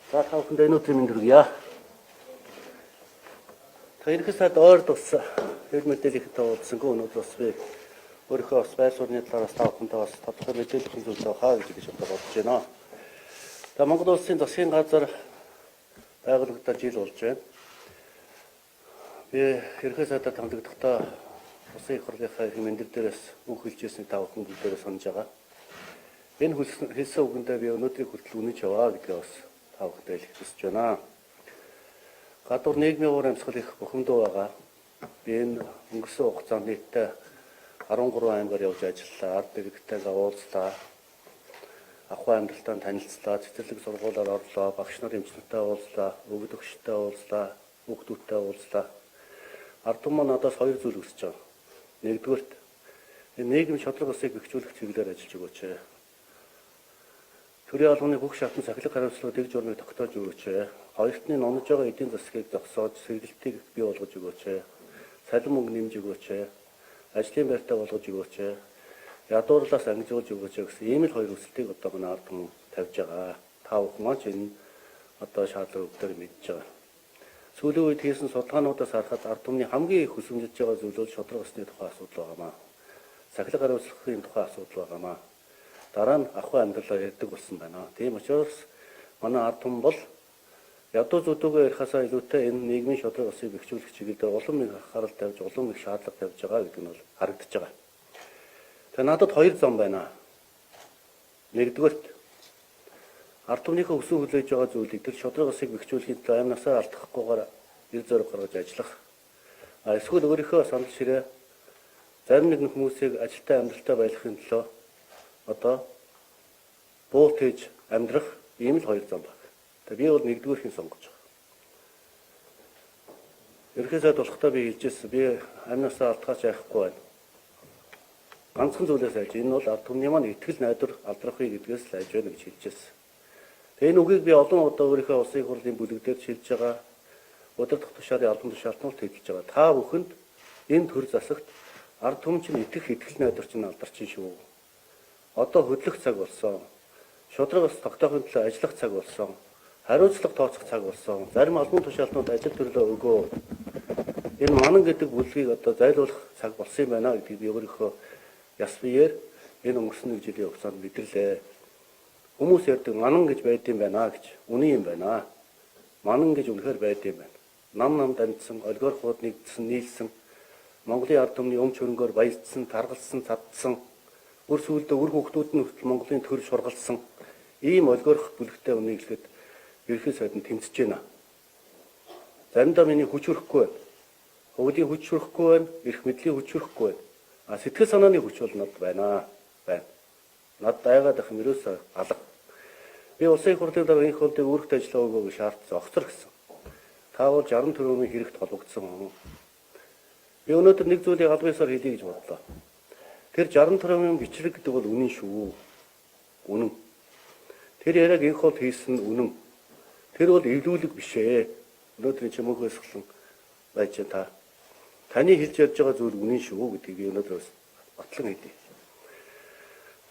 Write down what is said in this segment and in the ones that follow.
За, та бүхэнд энэ өдрийн мэнд хүргье. Та ерөнхий сайд ойрд бас хэвлэл мэдээлэлтэй уулзсангүй, өнөөдөр бас би өөрийнхөө бас байр суурины талаараас та бүхэнтэй бас тодорхой мэдээлэл зүйл байхаа гэж одоо бодож байна. За, Монгол Улсын засгийн газар байгуулагдаад жил болж байна. Би ерөнхий сайдаар танигдахдаа Улсын их хурлынхаа их мэндэр дээрээс үг хэлжсэн, та бүхэн бүгдээрээ санаж байгаа. Энэ хэлсэн үгэндээ би өнөөдрийг хүртэл үнэнч яваа гэдгээ бас та бүхэндээ хэлэх хүсэж байна. Гадуур нийгмийн уур амьсгал их бухимдуу байгаа. Би энэ өнгөрсөн хугацаанд нийтдээ 13 аймгаар явж ажиллалаа, ард иргэдтэйгээ уулзлаа, ахуй амьдралтай танилцлаа, цэцэрлэг сургуулиар орлоо, багш нар, эмч нартай уулзлаа, өгдөгчтэй уулзлаа, хүүхдүүдтэй уулзлаа. Ард түмэн надаас хоёр зүйл хүсэж байгаа. Нэгдүгээрт, энэ нийгэм шударга ёсыг бэхжүүлэх чиглэлээр ажиллаж өгөөч. Төрийн албаны бүх шатны сахилга хариуцлага дэг журмыг тогтоож өгөөч. Хоёрт нь, унаж байгаа эдийн засгийг зогсоож, сэргэлтийг бий болгож өгөөч. Цалин мөнгө нэмж өгөөч. Ажлын байртай болгож өгөөч. Ядуурлаас ангижуулж өгөөч гэсэн ийм л хоёр хүсэлтийг одоо манай ард түмэн тавьж байгаа. Та бүхэн маань ч энэ одоо шаардлага бүгдээр мэдж байгаа. Сүүлийн үед хийсэн судалгаануудаас харахад ард түмний хамгийн их хүсэмжиж байгаа зүйл бол шударга ёсны тухай асуудал байгаамаа. Сахилга хариуцлагын тухай асуудал байгаамаа. Дараа нь ахуй амьдралаар ярьдаг болсон байна. Тийм учраас манай ард түмэн бол ядуу зүдүүгээ ярихаасаа илүүтэй энэ нийгмийн шударга ёсыг бэхжүүлэх чиглэлээр улам их анхаарал тавьж, улам их шаардлага тавьж байгаа гэдэг нь бол харагдаж байгаа. Тэгээ надад хоёр зам байна. Нэгдүгээрт, ард түмнийхээ хүсэн хүлээж байгаа зүйлийг, тэр шударга ёсыг бэхжүүлэхийн төлөө амь насаа алдахгүйгээр эрг зориг гаргаж ажиллах. А эсвэл өөрийнхөө санал ширээ зарим нэгэн хүмүүсийг ажилтай, амьдралтай байлгахын төлөө одоо буулт хийж амьдрах ийм л хоёр зам байна. Тэгээ би бол нэгдүгээрхийг сонгож байгаа. Ерөнхий сайд болохдоо би хэлжсэн. Би амь насаа алдахаас яахгүй байна. Ганцхан зүйлээс айж, энэ бол ард түмний маань итгэл найдвар алдрахгүй гэдгээс л айж байна гэж хэлжсэн. Тэгээ энэ үгийг би олон удаа өөрийнхөө улсын хурлын бүлэг дээр хэлж байгаа. Удирдах тушаалын албан тушаалтнууд хэлж байгаа. Та бүхэнд энэ төр засагт ард түмэн чинь итгэх итгэл найдвар чинь алдарчин шүү. Одоо хөдлөх цаг болсон. Шударга ёс тогтоохын төлөө ажиллах цаг болсон. Хариуцлага тооцох цаг болсон. Зарим албан тушаалтнууд ажил төрлөө өгөө. Энэ манан гэдэг бүлгийг одоо зайлуулах цаг болсон юм байна гэдгийг би өөрийнхөө яс биеэр энэ өнгөрсөн нэг жилийн хугацаанд мэдэрлээ. Хүмүүс ярьдаг манан гэж байдсан байна гэж. Үнэн юм байна. Манан гэж үнэхээр байдсан байна. Нам намд амьдсан, олигархууд нэгдсэн, нийлсэн, Монголын ард түмний өмч хөрөнгөөр баяжсан, таргалсан, цадсан, үр сүүлдээ үр хүүхдүүд нь хүртэл Монголын төр шургалсан ийм олигарх бүлэгтэй үнийг хэлэхэд ерөнхий сайд нь тэмцэж байна. Заримдаа миний хүч хүрэхгүй байна. Хуулийн хүч хүрэхгүй байна, эрх мэдлийн хүч хүрэхгүй байна. А сэтгэл санааны хүч бол надад байна. Байна. Надад айгаад ах юм ерөөсөө алга. Би улсын их хурлын дараа энх хурлыг үүрэгт ажиллаа өгөө гэж шаардсан. Огцор гэсэн. Та бол 60 төгрөгийн хэрэгт холбогдсон хүн. Би өнөөдөр нэг зүйлийг албан ёсоор хэлье гэж бодлоо. Тэр 60 төгрөгийн бичлэг гэдэг бол үнэн шүү. Үнэн. Тэр яриаг энх хол хийсэн нь үнэн. Тэр бол эвлүүлэг биш ээ. Өнөөдөр чи мөнх өсгөлэн байж та. Таны хэлж ярьж байгаа зүйл үнэн шүү гэдгийг би өнөөдөр бас батлан хэлье.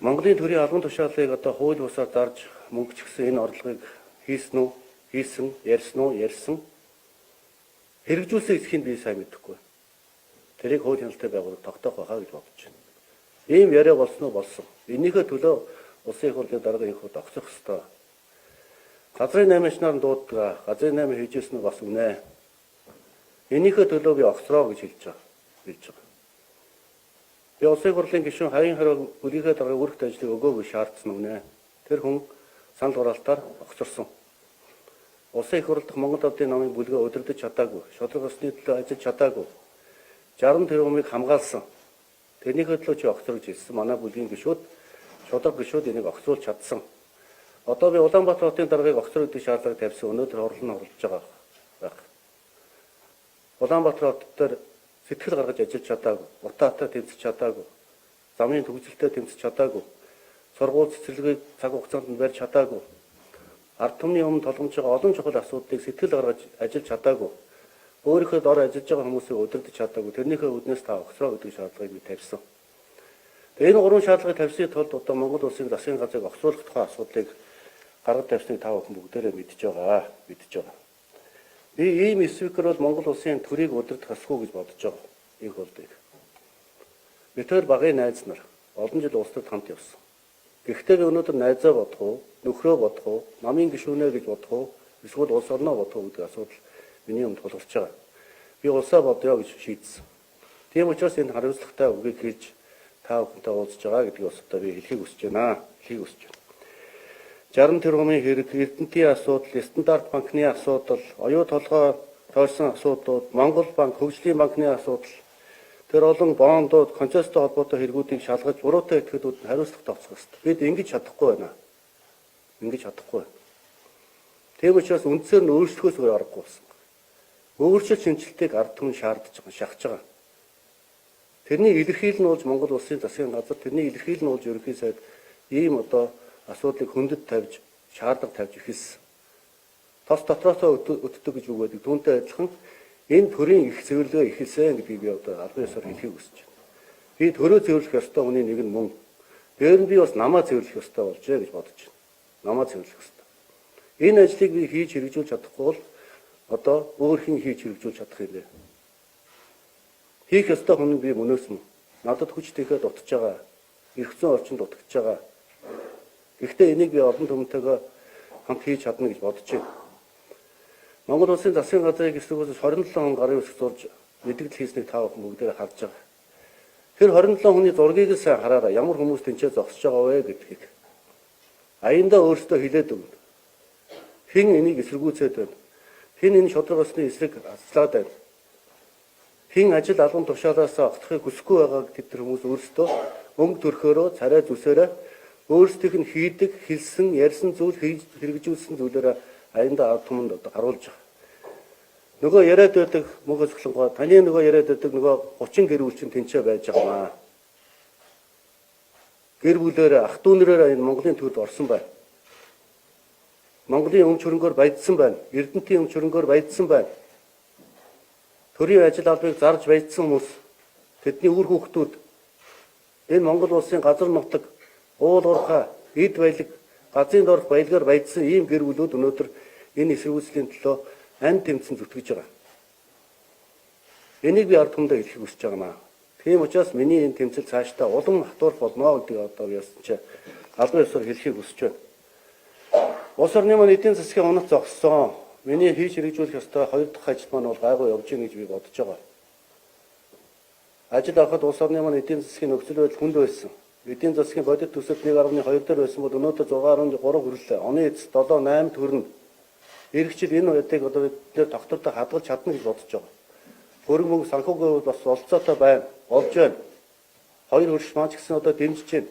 Монголын төрийн албан тушаалыг одоо хууль бусаар зарж мөнгө ч гэсэн энэ орлогыг хийсэн үү? Хийсэн, ярьсан уу? Ярьсан. Хэрэгжүүлсэн эсхийг би сайн мэдэхгүй. Тэрийг хууль хяналтай байгууллага тогтоох байхаа гэж бодож байна. Ийм яриа болсон уу? Болсон. Энийхээ төлөө улсын их хурлын дарга энх хурд огцох ёстой. Газрын 8 нар дууддаг. Газрын 8 хийжсэн нь бас үнэ. Энийхээ төлөө би огцроо гэж хэлж байгаа. Хэлж байгаа. Би улсын хурлын гишүүн Харийн хариу бүлгийнхээ дарга үүрэгт ажлыг өгөө гэж шаардсан үнэ. Тэр хүн санал хураалтаар огцорсон. Улсын их хурл дахь Монгол Ардын намын бүлгээ удирдах чадаагүй. Шударга ёсны төлөө ажиллаж чадаагүй. 60 тэрбумыг хамгаалсан. Тэрнийхээ төлөө чи огцор гэж хэлсэн. Манай бүлгийн гишүүд, шударга гишүүд энийг огцруулж чадсан. Одоо би Улаанбаатар хотын даргаыг огцор гэдэг шаардлага тавьсан. Өнөөдөр хурал нь хурлаж байгаа байх. Улаанбаатар хот дээр сэтгэл гаргаж ажиллаж чадаагүй, утаатай тэмцэж чадаагүй, замын төгсөлтэй тэмцэж чадаагүй, сургууль цэцэрлэгийг цаг хугацаанд нь барьж чадаагүй, ард түмний өмнө толгомж байгаа олон чухал асуудлыг сэтгэл гаргаж ажиллаж чадаагүй, өөрийнхөө дор ажиллаж байгаа хүмүүсийг удирдах чадаагүй. Тэрнийхээ үүднээс та огцроо гэдэг шаардлагыг би тавьсан. Тэгээ энэ гурван шаардлагыг тавьсны тулд одоо Монгол Улсын засгийн газрыг огцруулах тухай асуудлыг гаргад тавьсныг та бүхэн бүгдээрээ мэдж байгаа. Мэдж байгаа. Би ийм спикер бол Монгол улсын төрийг удирдах ёсгүй гэж бодож байгаа. Их болдыг. Бид хоёр багын найз нар олон жил улс төрд хамт явсан. Гэхдээ би өнөөдөр найзаа бодох уу, нөхрөө бодох уу, намын гишүүнээ гэж бодох уу, эсвэл улс орноо бодох уу гэдэг асуудал миний өмнө тулгарч байгаа. Би улсаа бодъё гэж шийдсэн. Тийм учраас энэ хариуцлагатай үгийг хэлж та бүхэнтэй уулзж байгаа гэдгийг бас одоо би хэлхийг хүсэж байна. Хэлхийг хүсэж байна. 60 тэрбумын хэрэг, Эрдэнэтийн асуудал, Стандарт банкны асуудал, оюу толгой тойрсон асуудлууд, Монгол банк, Хөгжлийн банкны асуудал, тэр олон бондууд, концесстой холбоотой хэрэгүүдийг шалгаж, буруутай этгээдүүд нь хариуцлага тооцох ёстой. Бид ингэж чадахгүй байна. Ингэж чадахгүй байна. Тийм учраас үндсээр нь өөрчлөхөөс өөр аргагүй болсон. Өөрчлөлт шинэчлэлтийг ард түмэн шаардж байгаа, шахаж байгаа. Тэрний илэрхийлэл нь болж Монгол Улсын засгийн газар, тэрний илэрхийлэл нь болж ерөнхий сайд ийм одоо асуудлыг хөндөд тавьж, шаардлага тавьж эхэлсэн. Тос дотроосоо өддөг гэж үг байдаг. Түүнтэй адилхан энэ төрийн их цэвэрлэгээ эхэлсэн гэдгийг би одоо албан ёсоор хэлхийг хүсэж байна. Би төрөө цэвэрлэх ёстой хүний нэг нь мөн. Дээр нь би бас намаа цэвэрлэх ёстой болжээ гэж бодож байна. Намаа цэвэрлэх ёстой. Энэ ажлыг би хийж хэрэгжүүлж чадахгүй бол одоо өөр хэн хийж хэрэгжүүлж чадах юм бэ? Хийх ёстой хүн нь би мөнөөс мөн. Надад хүч тэхэд дутж байгаа. Эрх зүйн орчинд дутагдж байгаа. Гэхдээ энийг би олон түмэнтэйгээ хамт хийж чадна гэж бодож байна. Монгол Улсын засгийн газрыг эсрэгүүцэж 27 хүн гарын үсэг зурж мэдгдэл хийснийг та бүхэн бүгдээр харж байгаа. Тэр 27 хүний зургийг л сайн хараарай. Ямар хүмүүс тэнцээ зогсож байгаа вэ гэдгийг. Аяндаа өөрсдөө хилээд өгнө. Хэн энийг эсэргүүцээд байна? Хэн энэ шударга ёсны эсрэг аслаад байна? Хэн ажил албан тушаалаас огтхыг хүсэхгүй байгааг тэд тэр хүмүүс өөрсдөө өнгө төрхөөрөө царай зүсээрээ өөрсдийнх нь хийдэг, хэлсэн, ярьсан зүйл, хийж хэрэгжүүлсэн зүйлээрээ аяндаа ард түмэнд одоо харуулж байгаа. Нөгөө яриад байдаг мөнх өсгөлөнгөө таны нөгөө яриад байдаг нөгөө 30 гэр бүл чинь тэнцээ байж байгаа маа. Гэр бүлээр ах дүү нараараа энэ Монголын төрд орсон байна. Монголын өмч хөрөнгөөр баяжсан байна. Эрдэнэтийн өмч хөрөнгөөр баяжсан байна. Төрийн ажил албыг зарж баяжсан хүмүүс, тэдний үр хүүхдүүд энэ Монгол улсын газар нутаг, уул уурхай, эд баялаг, газрын доорх баялагаар баяжсан ийм гэр бүлүүд өнөөдөр энэ эсэргүүцлийн төлөө ан тэмцэн зүтгэж байгаа. Энийг би ард түмэндээ хэлэхийг хүсэж байгаа маа. Тийм учраас миний энэ тэмцэл цаашдаа улам хатуурах болно гэдгийг одоо би яасан чи албан ёсоор хэлэхийг хүсэж байна. Улс орны маань эдийн засгийн унах зогссон. Миний хийж хэрэгжүүлэх ёстой хоёр дахь ажил маань бол гайгүй явж гин гэж би бодож байгаа. Ажил авахд улс орны маань эдийн засгийн нөхцөл байдал хүнд байсан. Эдийн засгийн бодит төсөлт 1.2 дээр байсан бол өнөөдөр 6.3 хүрлээ. Оны эцэс 7 8 төрнө. Ирэх жил энэ үеийг одоо бид нэр тогтвортой хадгалж чадна гэж бодож байгаа. Хөрөнгө мөнгө санхүүгийн хувьд бас олцоотой байна. Болж байна. Хоёр хөрш маань ч гэсэн одоо дэмжиж байна.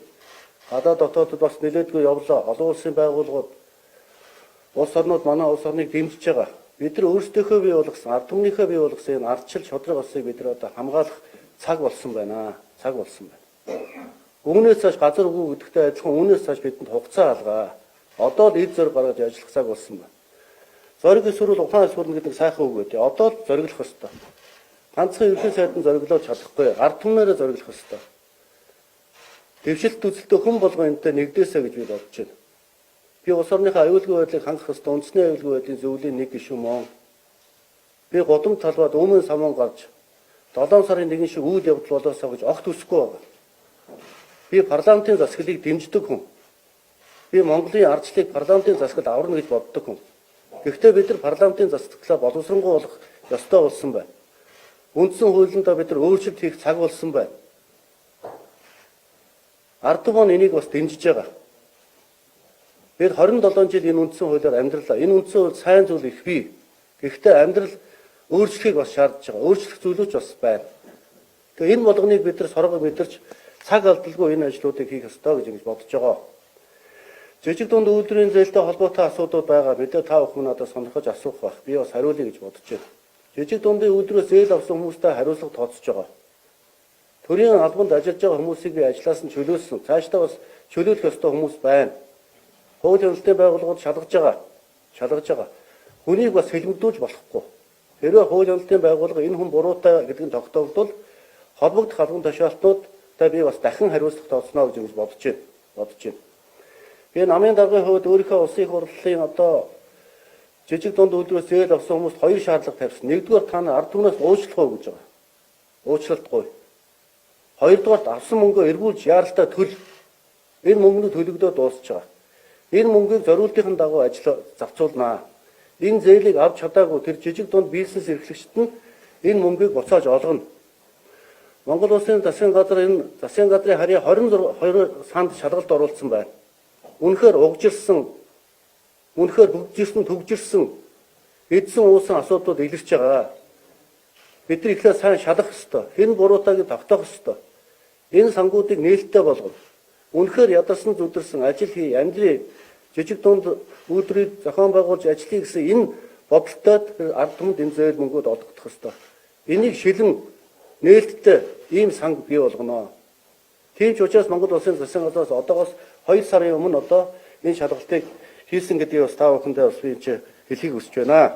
Гадаа дотоодод бас нэлээдгүй явлаа. Олон улсын байгууллагууд, улс орнууд манай улс орныг дэмжиж байгаа. Бид нар өөрсдийнхөө бий болгосон, ард түмнийхээ бий болгосон энэ ардчил шударга улсыг бид нар одоо хамгаалах цаг болсон байна. Цаг болсон байна. Үүнээс цааш газар үгүй гэдэгтэй адилхан үүнээс цааш бидэнд хугацаа алгаа. Одоо л эд зориг гаргаж ажиллах цаг болсон байна. Зориг эсвэрүүл ухаан эсвэрнэ гэдэг сайхан үг гэдэг. Одоо л зориглох ёстой. Ганцхан ерөнхий сайд нь зориглоод чадахгүй. Ард түмнээрээ зориглох ёстой. Дэвшилт үзэлтөө хүн болгон энэтэй нэгдээсэ гэж би бодож байна. Би улс орныхоо аюулгүй байдлыг хангах ёстой үндэсний аюулгүй байдлын зөвлөлийн нэг гишүүн мөн. Би гудамж талбайд өмнө самуун гарч 7 сарын 1 шиг үйл явдал болоосоо гэж огт хүсэхгүй байгаа. Би парламентын засаглалыг дэмждэг хүн. Би Монголын ардчлалыг парламентын засаглал аварна гэж боддог хүн. Гэхдээ бид нар парламентын засаглалаа боловсронгуй болох ёстой болсон байна. Үндсэн хуулиндаа бид нар өөрчлөлт хийх цаг болсон байна. Ард түмэн энийг бас дэмжиж байгаа. Бид 27 жил энэ үндсэн хуулиар амьдралаа. Энэ үндсэн хууль сайн зүйл их бий. Гэхдээ амьдрал өөрчлөхийг бас шаардж байгаа. Өөрчлөх зүйлүүд бас байна. Тэгээ энэ болгоныг бид нар соргоо мэдэрч цаг алдалгүй энэ ажлуудыг хийх ёстой гэж ингэж бодож байгаа. Жижиг дунд үйлдвэрийн зээлтэй холбоотой асуудлууд байгаа. Мэдээ та бүхэн надад сонирхож асуух байх. Би бас хариулъя гэж бодож байна. Жижиг дундын үйлдвэрээс зээл авсан хүмүүстэй хариуцлага тооцож байгаа. Төрийн албанд ажиллаж байгаа хүмүүсийг би ажлаас нь чөлөөлсөн. Цаашдаа бас чөлөөлөх ёстой хүмүүс байна. Хууль хяналтын байгууллагууд шалгаж байгаа. Шалгаж байгаа. Хүнийг бас хэлмэгдүүлж болохгүй. Хэрвээ хууль хяналтын байгууллага энэ хүн буруутай гэдэг нь тогтоогдвол холбогдох албан тушаалтнуудтай би бас дахин хариуцлага тооцно гэж ингэж бодож байна. Бодож байна. Би намын даргын хувьд өөрийнхөө улсын их хурлын одоо жижиг дунд үйлдвэрээс зээл авсан хүмүүст хоёр шаардлага тавьсан. Нэгдүгээр, та нар ард түмнээс уучлах уу гэж байгаа. Уучлалтгүй. Хоёрдугаарт, авсан мөнгөө эргүүлж яаралтай төл. Энэ мөнгөний төлөгдөө дуусч байгаа. Энэ мөнгийг зориултын дагуу ажил зарцуулнаа. Энэ зээлийг авч чадаагүй тэр жижиг дунд бизнес эрхлэгчид нь энэ мөнгийг буцааж олгоно. Монгол Улсын засгийн газар энэ засгийн газрын харьяа 26 санд шалгалт оруулсан байна. Үнэхээр угжирсан, үнэхээр бүгжирсэн, төгжирсэн, эдсэн уусан асуудлууд илэрч байгаа. Бид нар эхлээд сайн шалгах ёстой. Хэн буруутайг тогтоох ёстой. Энэ сангуудыг нээлттэй болгоно. Үнэхээр ядарсан зүдэрсэн ажил хий, амьдрий, жижиг дунд үйлдвэрийг зохион байгуулж ажиллая гэсэн энэ бодолтой ард түмэнд энэ зээл мөнгөд олгодох ёстой. Энийг шилэн нээлттэй ийм санг бий болгоно. Тийм ч учраас Монгол Улсын засгийн газраас одоогоос 2 сарын өмнө одоо энэ шалгалтыг хийсэн гэдгийг бас та бүхэндээ бас би энэ хэлхийг хүсэж байна.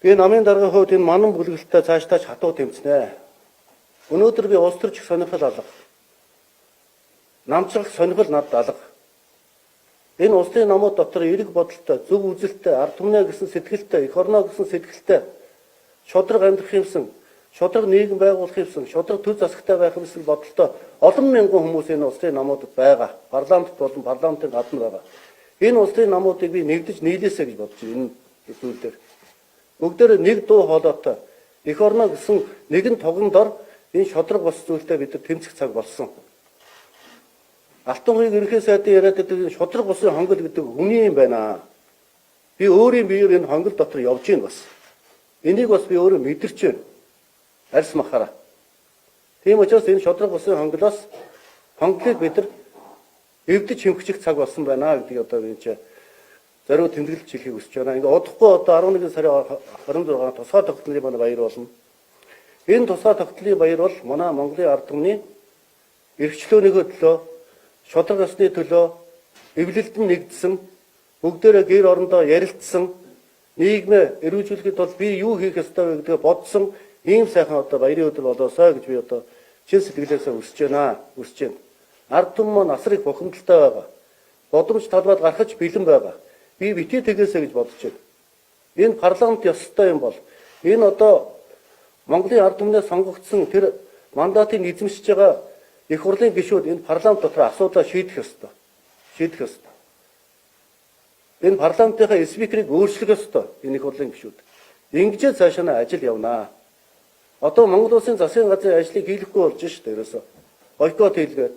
Би намын даргын хувьд энэ манан бүлгэлттэй цаашдаа ч хатуу тэмцнэ. Өнөөдөр би улс төрчих сонирхол алга. Намцрах сонирхол надад алга. Энэ улсын намууд дотор эерэг бодолтой, зөв үзэлтэй, ард түмнээ гэсэн сэтгэлтэй, эх орноо гэсэн сэтгэлтэй шударга амьдрах юмсан, шударга нийгэм байгуулах юмсан, шударга төр засагтай байх юмсан бодолтой олон мянган хүмүүс энэ улсын намуудад байгаа. Парламент болон парламентын гадна байгаа. Энэ улсын намуудыг би нэгдэж нийлээсэй гэж бодож байна энэ зүйл дээр. Бүгдээр нэг дуу хоолойтой эх орноо гэсэн нэгэн туган дор энэ шударга бус зүйлтэй бид нар тэмцэх цаг болсон. Алтан хуйг ерөнхий сайдын яриад байдаг шударга бусын хонгол гэдэг хүний юм байна. Би өөрийн биеэр энэ хонгол дотор явж гин бас. Энийг бас би өөрөө мэдэрч байна. Арьс махаараа. Тийм учраас энэ шударга бусын хонголоос хонголыг бид нар эвдэж хэмхчих цаг болсон байна гэдгийг одоо би энэ зориуд тэмдэглэж хэлхийг хүсэж байна. Ингээ удахгүй одоо 11 сарын 26-нд тусгаар тогтнолын манай баяр болно. Энэ тусгаар тогтнолын баяр бол манай Монголын ард түмний эрхчлөөнийхөө төлөө, шударга ёсны төлөө эвлэлдэн нэгдсэн, бүгдээрээ гэр орондоо ярилцсан, нийгмээ эрүүжүүлэхэд бол би юу хийх ёстой вэ гэдгээ бодсон ийм сайхан одоо баярын өдөр болоосой гэж би одоо чин сэтгэлээсээ хүсэж байна. Хүсэж байна. Ард түмэн маань асар их бухимдалтай байгаа. Бодомж талбайд гарахж бэлэн байгаа. Би битгий тэгээсэй гэж бодож байна. Энэ парламент ёстой юм бол энэ одоо Монголын ард түмнээс сонгогдсон тэр мандатыг эзэмшиж байгаа их хурлын гишүүд энэ парламент дотор асуудлаа шийдэх ёстой. Шийдэх ёстой. Энэ парламентынхаа спикерийг өөрчлөх ёстой энэ их хурлын гишүүд. Ингэж цаашаа нь ажил явнаа. Одоо Монгол Улсын засгийн газрын ажлыг хийлгэхгүй болж шүү дээ ерөөсөө. Бойкот хийлгээд.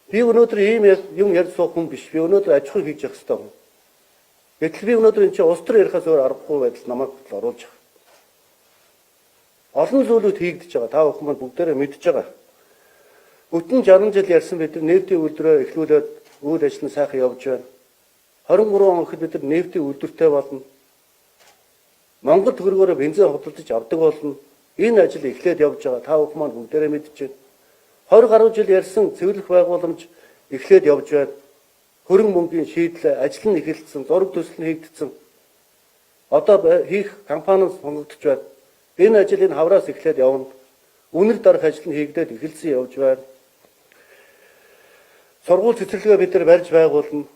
Би өнөөдөр ийм юм ярьж суух хүн биш. Би өнөөдөр аж ахуй хийж явах ёстой хүн. Гэтэл би өнөөдөр энэ чинь улс төр ярихаас өөр аргагүй байдал намайг хүртэл оруулж байгаа. Олон зүйлүүд хийгдэж байгаа. Та бүхэн маань бүгдээрээ мэдж байгаа. Бүтэн 60 жил ярьсан бид нар нефтийн үйлдвэрээ эхлүүлээд үйл ажил нь сайхан явж байна. 23 он гэхэд бид нар нефтийн үйлдвэртэй болно. Монгол төгрөгөөрөө бензин худалдаж авдаг болно. Энэ ажил эхлээд явж байгаа. Та бүхэн маань бүгдээрээ мэдж байна. 20 гаруй жил ярьсан цэвэрлэх байгууламж эхлээд явж байна. Хөрөнгө мөнгөний шийдэл ажил нь эхэлсэн, зураг төсөл нь хийгдсэн. Одоо хийх компани сонгогдож байна. Энэ ажил энэ хавраас эхлээд явна. Үнэр дарах ажил нь хийгдээд эхэлсэн явж байна. Сургууль цэцэрлэгээ бид нар барьж байгуулна.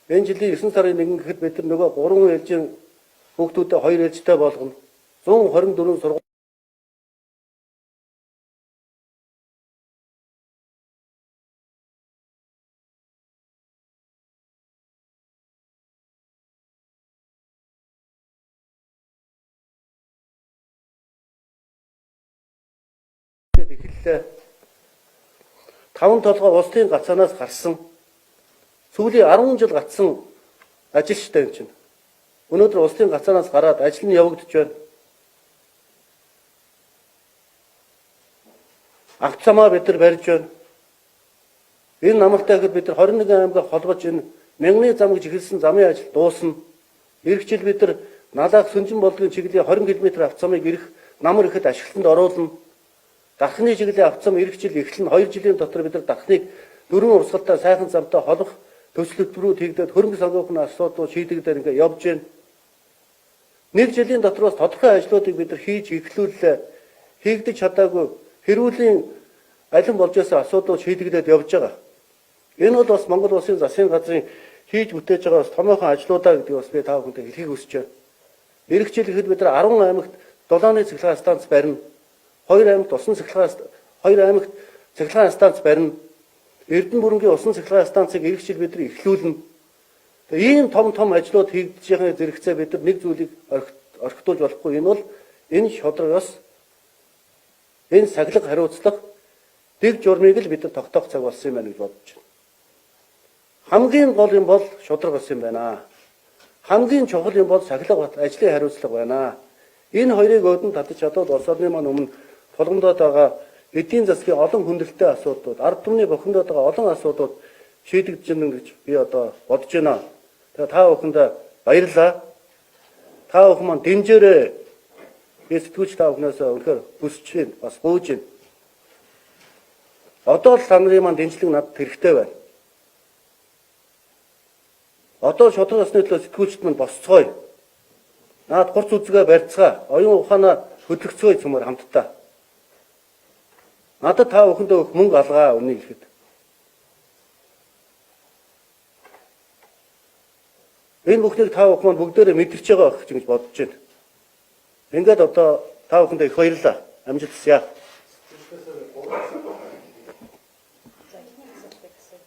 Энэ жилийн 9 сарын 1 гэхэд бид нар нөгөө 3 ээлжийн хүүхдүүдэд 2 ээлжтэй болгоно. 124 сургууль эхэллээ. 5 толгой улсын гацаанаас гарсан. Сүүлийн 10 жил гацсан ажилчтай юм чинь. Өнөөдөр улсын гацаанаас гараад ажил нь явагдаж байна. Авцамаа бид нар барьж байна. Энэ намартай гэхэд бид нар 21 аймгаа холбож энэ мянганы зам гэж эхэлсэн замын ажил дуусна. Ирэх жил бид нар Налаах Сүнжин болдгийн чиглэлийн 20 км авцамыг ирэх намар ихэд ашиглалтанд оруулна. Дархны чиглэлийн авцам ирэх жил эхэлнэ. 2 жилийн дотор бид нар дархныг дөрвөн урсгалтай сайхан замтай холбох төсөл хөтөлбөрүүд хийгдээд хөрөнгө санхүүгийн асуудлууд шийдэгдээр ингээ явж байна. Нэг жилийн дотор бас тодорхой ажлуудыг бид нар хийж эхлүүллээ. Хийгдэж чадаагүй хэрүүлийн алин болж байсан асуудлууд шийдэгдээд явж байгаа. Энэ бол бас Монгол Улсын засгийн газрын хийж бүтээж байгаа бас томоохон ажлуудаа гэдгийг бас би та бүхэнтэй хэлхийг хүсэж байна. Ирэх жил ихэд бид нар 10 аймагт дулааны цахилгаан станц барина. 2 аймагт усан цахилгаан 2 аймагт цахилгаан станц барина. Эрдэнэ бүрэнгийн усан цахилгаан станцыг ирэх жил бид нар эхлүүлнэ. Тэгээ ийм том том ажлууд хийгдэж байгаа зэрэгцээ бид нар нэг зүйлийг орхитуулж болохгүй. Энэ бол энэ шударга ёс, энэ сахилга хариуцлага дэг журмыг л бид нар тогтоох цаг болсон юм байна гэж бодож байна. Хамгийн гол юм бол шударга ёс юм байна. Хамгийн чухал юм бол сахилга бат ажлын хариуцлага байна. Энэ хоёрыг өөдөн татаж чадвал улс орны маань өмнө тулгамдаад байгаа эдийн засгийн олон хүндрэлтэй асуудлууд, ард түмний бохиндоод байгаа олон асуудлууд шийдэгдэж байна гэж би одоо бодож байна. Тэгээ та бүхэндээ баярлалаа. Та бүхэн маань дэмжээрэй. Би сэтгүүлч та бүхнээс үнэхээр хүсэж байна, бас гуйж байна. Одоо л та нарын маань дэмжлэг надад хэрэгтэй байна. Одоо шударга ёсны төлөө сэтгүүлчид мань босцгоё. Наад гурц үзгээ барьцгаа, оюун ухаанаа хөдөлгцгөөе цөмөр хамтдаа. Надад та бүхэндээ өгөх мөнгө алгаа өмнө хэлэхэд. Энэ бүхнийг та бүхэн маань бүгдээрээ мэдэрч байгаа байх гэж бодож байна. Ингээд одоо та бүхэндээ их баярлалаа. Амжилт хүсье. За, эхний асуултыг асууя.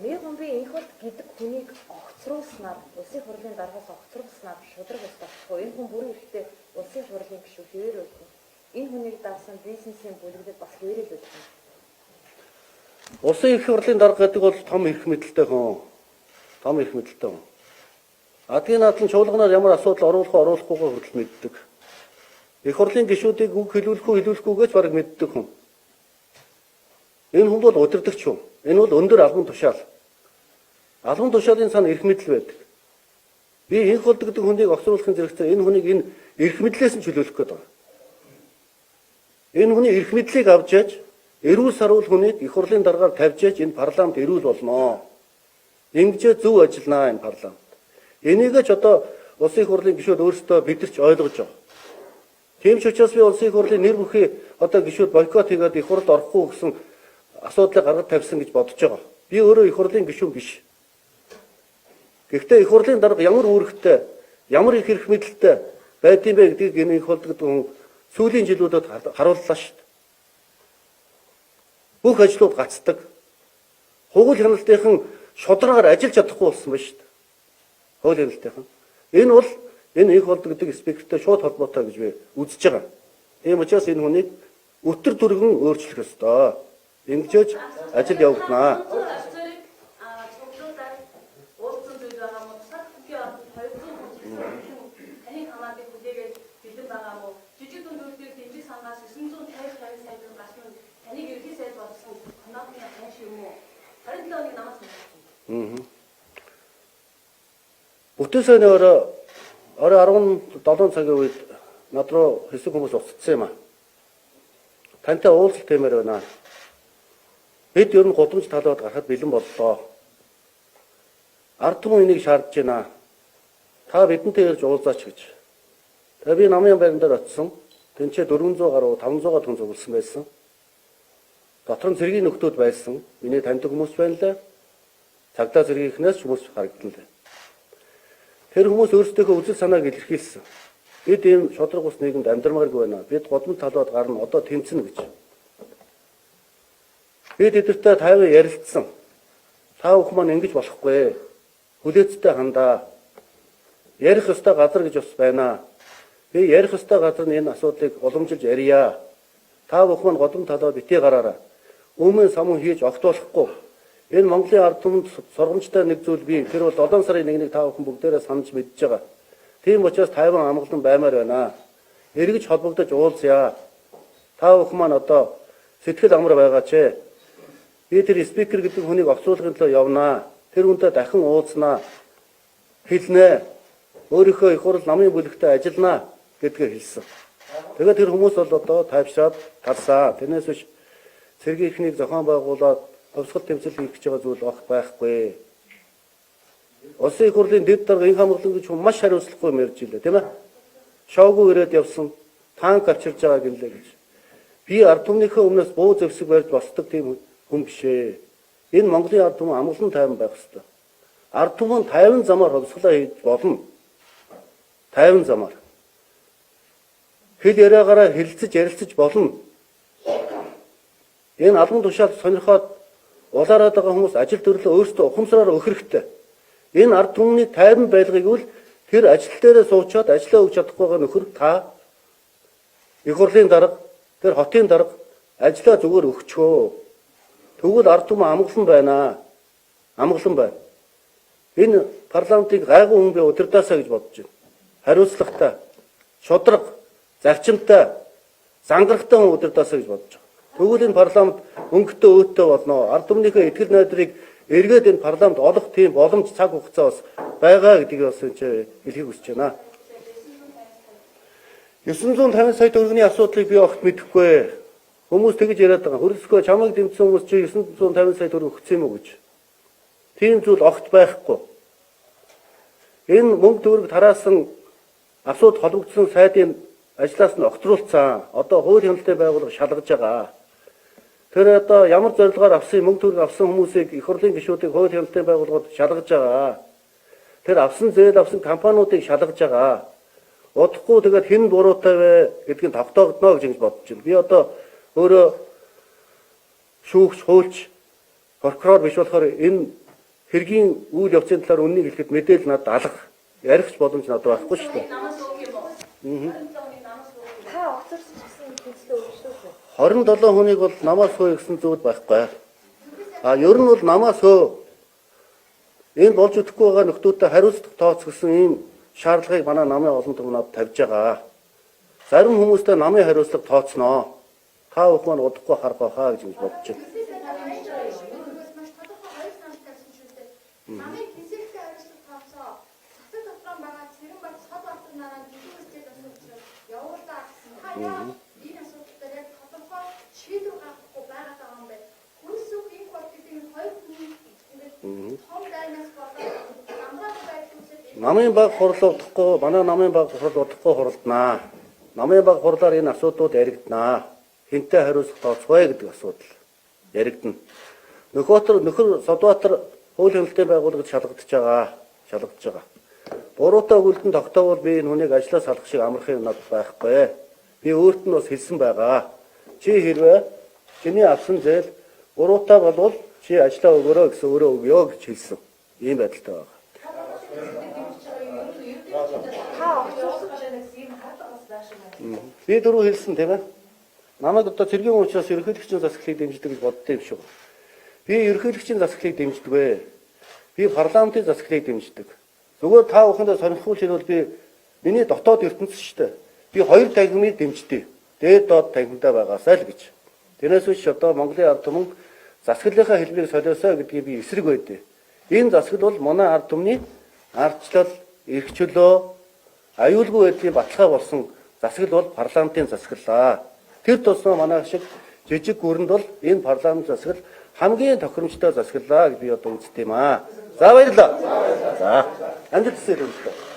Мэргүнби Энхболд гэдэг хүнийг огцруулснаар, улсын хурлын даргаас огцруулснаар шударга ёс тогтохгүй. Энэ хүн бүрэн эрхтэй улсын хурлын гишүүн хэвээр үлдэнэ. Энэ хүнийг дагасан бизнесийн бүлэглэл бас хэвээрээ л үлдэнэ. Улсын их хурлын дарга гэдэг бол том эрх мэдэлтэй хүн. Том эрх мэдэлтэй хүн. Адгийн надлан чуулганаар ямар асуудал оруулах уу оруулахгүйгээ хүртэл мэддэг. Их хурлын гишүүдийг үг хэлүүлэх үү хэлүүлэхгүйгээ ч бараг мэддэг хүн. Энэ хүн бол удирдагч хүн. Энэ бол өндөр албан тушаал. Албан тушаалын цаана эрх мэдэл байдаг. Би Энхболд гэдэг хүнийг огцруулахын зэрэгцээ энэ хүнийг энэ эрх мэдлээс нь чөлөөлөх гээд байгаа. Энэ хүний эрх мэдлийг авч яаж эрүүл саруул хүнийг их хурлын даргаар тавьж яаж энэ парламент эрүүл болно. Ингэж зөв ажилланаа энэ парламент. Энийг ч одоо улсын их хурлын гишүүд өөрсдөө бидэрч ойлгож байгаа. Тийм ч учраас би улсын их хурлын нэр бүхий одоо гишүүд бойкот хийгээд их хурлд орохгүй гэсэн асуудлыг гаргаж тавьсан гэж бодож байгаа. Би өөрөө их хурлын гишүүн биш. Гэхдээ их хурлын дарга ямар үүрэгтэй, ямар их эрх мэдэлтэй байдсан бэ гэдгийг энэ Энхболд гэдэг хүн сүүлийн жилүүдэд харууллаа шүү дээ. Бүх ажлууд гацдаг. Хууль хяналтынхан шударгаар ажиллаж чадахгүй болсон байна шүү дээ. Хууль хяналтынхан. Энэ бол энэ Энхболд гэдэг спикертэй шууд холбоотой гэж би үзэж байгаа. Тийм учраас энэ хүнийг өтөр түргэн өөрчлөх ёстой. Ингэж ажил явагдана. Цэцэрэг цуглуулаад уулзсан зүйл байгаа мó тусгаар хөтгийн оронд 200 хүн таны хамаатыг хүлээгээд бэлэн байгаа мó жижиг дунд үйлдвэр дэмжих сангаас 952 сая төгрөг гарсан нь таныг ерхий сайд болгосон конопны ханш юм уу? 27 оныг намаас мэдсэн. Бүтэн сайны орой 17 цагийн үед над руу хэсэг хүмүүс уцсан юм аа. Тантай уулзалт хиймээр байна. Бид ер нь гудамж талбайд гарахад бэлэн боллоо. Ард түмэн энийг шаардж байна. Та бидэнтэй ирж уулзаач гэж. Тэгээ би намын байран дээр очисон. Тэнцээ 400 гаруй 500 хүн цугласан байсан. Дотор нь цэргийн нөхдүүд байсан. Миний таньдаг хүмүүс байна лээ. Цагдаа зэргийнхнээс ч хүмүүс харагдан лээ. Тэр хүмүүс өөрсдийнхөө үзэл санааг илэрхийлсэн. Бид ийм шударга ус нийгэмд амьдрмааргүй байна. Бид гудамж талбайд гарна. Одоо тэмцэнэ гэж. Би тэдэртэй тайван ярилцсан. Та бүхэн маань ингэж болохгүй. Хүлээцтэй хандаа. Ярих ёстой газар гэж бас байна. Би ярих ёстой газар нь энэ асуудлыг уламжилж ярья. Та бүхэн маань гудамж талбайд битгий гараарай. Өмнө самун хийж огтолохгүй. Энэ Монголын ард түмэнд сургамжтай нэг зүйл бий. Тэр бол 7 сарын 1-ний та бүхэн бүгдээрээ санаж мэдж байгаа. Тийм учраас тайван амгалан баймаар байна. Эргэж холбогдож уулзъя. Та бүхэн маань одоо сэтгэл амар байгаа ч. Би тэр спикер гэдэг хүнийг огцруулахын төлөө явнаа. Тэр хүнтэй дахин уулзнаа. Хэлнэ. Өөрийнхөө их хурл намын бүлэгтээ ажилланаа гэдгээ хэлсэн. Тэгээд тэр хүмүүс бол одоо тайвшраад тарсаа. Тэрнээс биш цэргийнхнийг зохион байгуулад хувьсгал тэмцэл хийх гэж байгаа зүйл огт байхгүй. Улсын их хурлын дэд дарга Энх хамгаалан гэж хүн маш хариуцлагагүй юм ярьж илээ, тийм ээ? Шоогуу ирээд явсан, танк авчирж байгаа гинлээ гэж. Би ард түмнийхээ өмнөөс буу зэвсэг барьж босдог тийм хүн биш ээ. Энэ Монголын ард түмэн амгалан тайван байх ёстой. Ард түмэн тайван замаар хувьсгалаа хийж болно. Тайван замаар. Хэл яриагаараа хэлэлцэж ярилцаж болно. Энэ албан тушаал сонирхоод улаарад байгаа хүмүүс ажил төрлөө өөрсдөө ухамсараар өгөх хэрэгтэй. Энэ ард түмний тайван байлгыг үл тэр ажил дээрээ суучаад ажлаа өгч чадахгүй байгаа нөхөр та их хурлын дарга, тэр хотын дарга ажлаа зүгээр өгчхөө. Тэгвэл ард түмэн амгалан байна. Амгалан байна. Энэ парламентыг гайгүй хүн би удирдаасаа гэж бодож байна. Хариуцлагатай, шудраг, зарчимтай, зангарахтай хүн удирдаасаа гэж бодож байгаа. Тэгвэл энэ парламент өнгөтэй өөттэй болно. Ард түмнийхээ итгэл найдрыг эргээд энэ парламент олох тийм боломж цаг хугацаа бас байгаа гэдгийг бас энэ чинь хэлхийг хүсэж байна. 950 сая төгрөгийн асуудлыг би огт мэдэхгүй. Хүмүүс тэгж яриад байгаа. Хөрөлсгөө чамайг дэмжсэн хүмүүс чи 950 сая төгрөг өгсөн юм уу гэж. Тийм зүйл огт байхгүй. Энэ мөнгө төгрөг тараасан асуудал холбогдсон сайдын ажлаас нь огцруулсан. Одоо хууль хяналтын байгууллага шалгаж байгаа. Тэр одоо ямар зорилгоор авсан мөнгө төгрөг авсан хүмүүсийг их хурлын гишүүдийг хууль хяналтын байгууллагууд шалгаж байгаа. Тэр авсан зээл авсан компаниудыг шалгаж байгаа. Удахгүй тэгээд хэн буруутай вэ гэдгийг тогтоогдно гэж ингэж бодож байна. Би одоо өөрөө шүүгч, хуульч, прокурор биш болохоор энэ хэргийн үйл явцын талаар үннийг хэлэхэд мэдээлэл надад алга. Ярих ч боломж надад байхгүй шүү дээ. Намаас өөх юм уу? 27 хүний намаас өөх юм уу? Та огцорсон ч гэсэн тэнцлээ өргөжлөөч үү? 27 хүнийг бол намаас хөө гэсэн зүйл байхгүй. А ер нь бол намаас хөө энэ болж өгөхгүй байгаа нөхдүүдэд хариуцлага тооц гэсэн ийм шаардлагыг манай намын олон түмэн надад тавьж байгаа. Зарим хүмүүстэй намын хариуцлага тооцноо. Та бүхэн маань удахгүй харах байхаа гэж ингэж бодож байна. Маш тодорхой хоёр санал тавьсан шүү дээ. Намын хизээлтэй хариуцлага тооцоо. Цацаг дотроо байгаа Цэрэнбат Содбаатар нараа жижиг үстэл болсон учраас явуулаа гэсэн. Та яг энэ асуудал дээр яг тодорхой шийдвэр гаргахгүй байгаад байгаа юм байна. Хөрс үг энэ бол гэдэг энэ хоёр хүний ингээд том дайнаас болоод намраад байдал үүсээд Намын баг хурал удахгүй, манай намын баг хурал удахгүй хуралданаа. Намын баг хурлаар энэ асуудлууд яригданаа. Хинтээ хариуцлага тооцох вэ гэдэг асуудал яригдана. Нөхөтөр нөхөр Содбаатар хууль хяналтын байгууллагад шалгагдаж байгаа. Шалгагдаж байгаа. Буруутай өгөлдөн тогтоовол би энэ хүнийг ажлаас салах шиг амархан юм надад байхгүй. Би өөрт нь бас хэлсэн байгаа. Чи хэрвээ чиний авсан зээл буруутай болвол чи ажлаа өгөөрэй гэсэн өөрөө өгөө гэж хэлсэн. Ийм байдалтай байгаа. Та огцорсон ч Би дөрөв хэлсэн тийм ээ. Намайг одоо цэргийн хүн учраас ерөнхийлөгчийн засаглалыг дэмждэг гэж боддоо юм шиг. Би ерөнхийлөгчийн засаглалыг дэмждэг ээ. Би парламентын засаглалыг дэмждэг. Зүгээр та бүхэндээ сонирхол хэлбэл би миний дотоод ертөнц шүү дээ. Би хоёр танхимыг дэмждэг. Дээд доод танхимдаа байгаасай л гэж. Тэрнээс биш одоо Монголын ард түмэн засаглалынхаа хэлбэрийг солиосоо гэдгийг би эсрэг байдیں۔ Энэ засаглал бол манай ард түмний ардчлал, эрх чөлөө, аюулгүй байдлын баталгаа болсон засаглал бол парламентын засаглалаа. Тэр тусмаа манай шиг жижиг гүрэнд бол энэ парламент засаглал хамгийн тохиромжтой засаглалаа гэж би одоо үздэг юм аа. За баярлалаа. За амжилт хүсье хүмүүстээ.